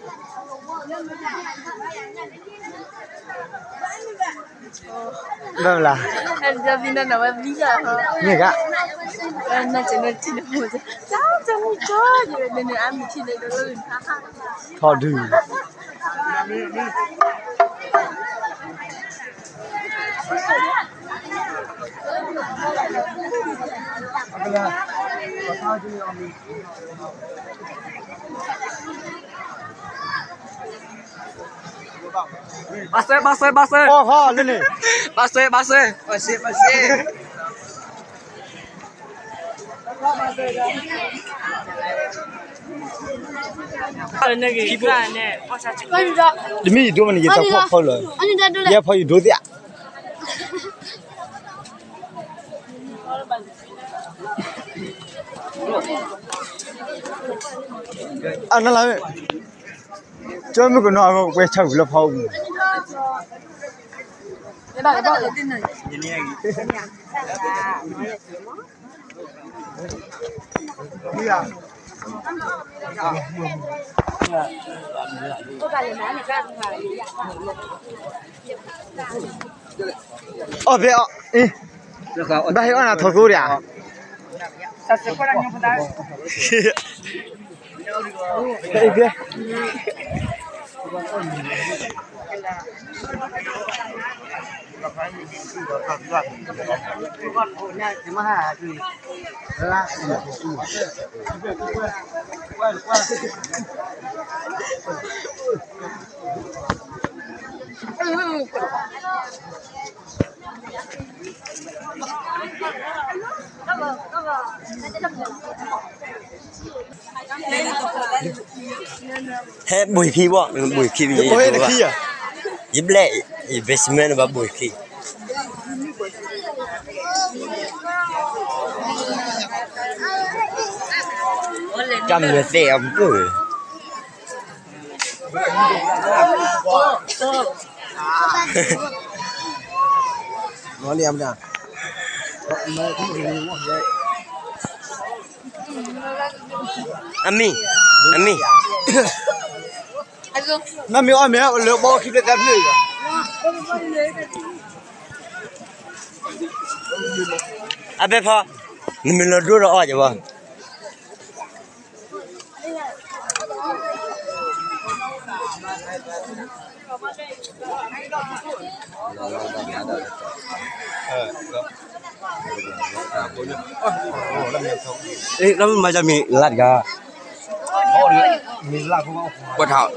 ဘၣ်မလၤ, မ့ၢ်ဂ့ၤ, ထီၣ်ဒုး ဘၣ်စဲ ဘၣ်စဲ ဘၣ်စဲ, ဘၣ်စဲ ဘၣ်စဲ, ဘၣ်စဲ ဘၣ်စဲ. တမ့ၢ်ယဒိမ့ၢ်န့ၣ် ယတၢ်ဖီၣ်ဖီလီၤ, ယဲဖီယဒိသ့ၣ်ဧါ. အနလၢ, ကၠီမုၣ်ကနီၤအဂီၢ် ကွဲဆၢကွံာ်လၢဖီအူ, အီၣ်ဖဲအီၣ်, ဘၣ်ဟ့ၣ်အီၣ်နၤထီၣ်သိဒံးဧါ. ဟဲဘိၣ်ခံဘီ, ဘိၣ်ခံ, ယဘျဲၣ်, ယ basement ဘၣ်ဘိၣ်ခံ, ကမၢသဲအပူၤ အမံၤ, အမံၤ, မ့ၢ်အီၣ်မ့ၢ်လၢဘီခံဖျၢၣ်သၢဖျၢၣ်အံၤ, အဘဲဖီ, နမ့ၢ်လီၤဒိဒီးအီၣ်က့ၤဘၣ်. လၢမၤယမံၤလၢတဂၤ, ကွၢ်ထး